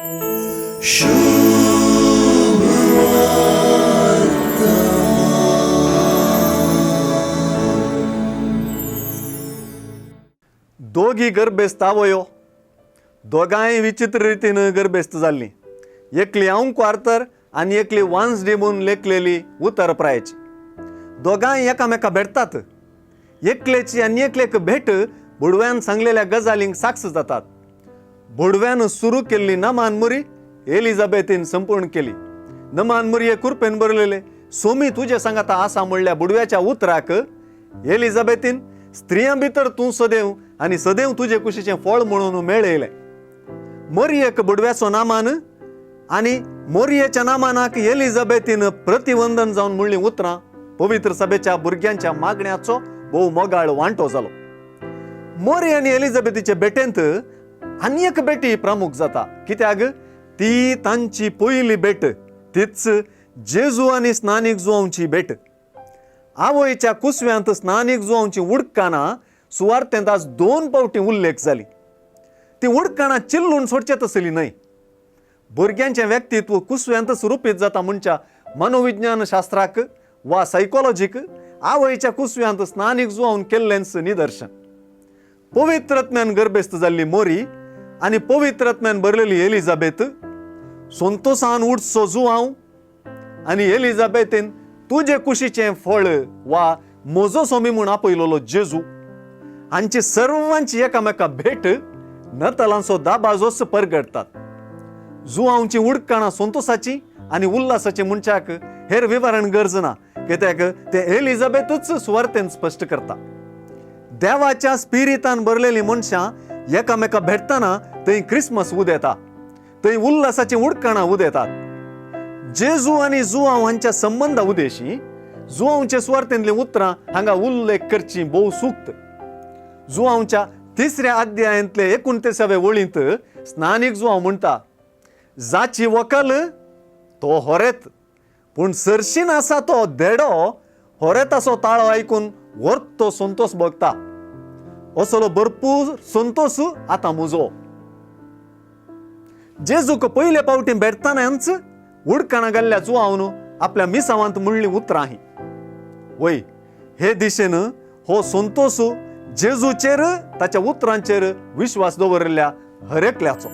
दोगी गर्भेस्त आवयो, दोगांय विचित्र रितीन गर्भेस्त जाल्लीं. एकली अंकवार तर आनी एकली वांजडी म्हूण लेखलेली उतर प्रायची. दोगांय एकामेका भेटतात. एकलेची आनी एकलेक भेट बुडव्यान सांगलेल्या गजालींक साक्ष जातात. बुडव्यान सुरू केल्ली नमान मुरी एलिझाबेथीन संपूर्ण केली. नमान मुरये कुरपेन बरलेले सोमी तुजे सांगाता आसा म्हणल्या बुडव्याच्या उतराक एलिझाबेथीन स्त्रियां भितर तूं सदैव आनी सदैव तुजे कुशीचें फळ म्हणून मेळयलें. मोरयेक बुडव्याचो नामान आनी मोरयेच्या नामानाक एलिझाबेथीन प्रतिवंदन जावन म्हणलीं उतरां पवित्र सभेच्या भुरग्यांच्या मागण्याचो भोव मोगाळ वांटो जालो. मोरी आनी एलिझाबेथीचे भेटेंत आनी एक भेटी प्रमुख जाता, कित्याक ती तांची पयली भेट, तीच जेजू आनी स्नानीक जुवांची भेट. आवयच्या कुसव्यांत स्नानीक जुवांची उडकानां सुवार्तेंत आज 2 फावटी उल्लेख जाली. ती उडकाणां चिल्लून सोडचे तसली न्हय. भुरग्यांचें व्यक्तित्व कुसव्यांतच रुपीत जाता म्हणच्या मनोविज्ञान शास्त्राक वा सायकोलॉजीक आवयच्या कुसव्यांत स्नानीक जुवावन केल्लेंच निदर्शन. पवित्रत्म्यान गर्भेस्त जाल्ली मोरी आनी पवित्रत्म्यान भरलेली एलिझाबेथ, संतोसान उठचो जुवांव आनी एलिझाबेथीन तुजे कुशीचें फळ वा म्हजो स्वामी म्हूण आपयलोलो जेजू हांची सर्वांची एकामेका भेट नतलांचो दाबाजोच परगटतात. जुवांची उडकाणां संतोसाची आनी उल्हासाची मनशाक हेर विवरण गरज ना, कित्याक ते एलिझाबेथूच सुवार्थेन स्पश्ट करता. देवाच्या स्पिरितान भरलेली मनशां एकामेका भेटतना थंय क्रिसमस उदेता, थंय उल्हासाची उडकाणां उदेतात. जेजू आनी जुवांव हांच्या संबंदा उदेशी जुवांवचे सुवार्थेंतलीं उतरां हांगा उल्लेख करची भोव सुक्त. जुवांवच्या 3ऱ्या अध्यायांतले 29वे वळींत स्नानीक जुवांव म्हणटा, जाची वकल तो होरेत, पूण सरशीन आसा तो देडो होरेताचो ताळो आयकून वर्तो संतोष भोगता. असलो भरपूर संतोष आतां म्हजो. जेजूक पयले फावटी भेटतनाच उडकाणां घाल्ल्या जुवावन आपल्या मिसावांत म्हणलीं उतरां ही. वय हे दिशेन हो संतोष जेजूचेर ताच्या उतरांचेर विश्वास दवरिल्ल्या हरेकल्याचो.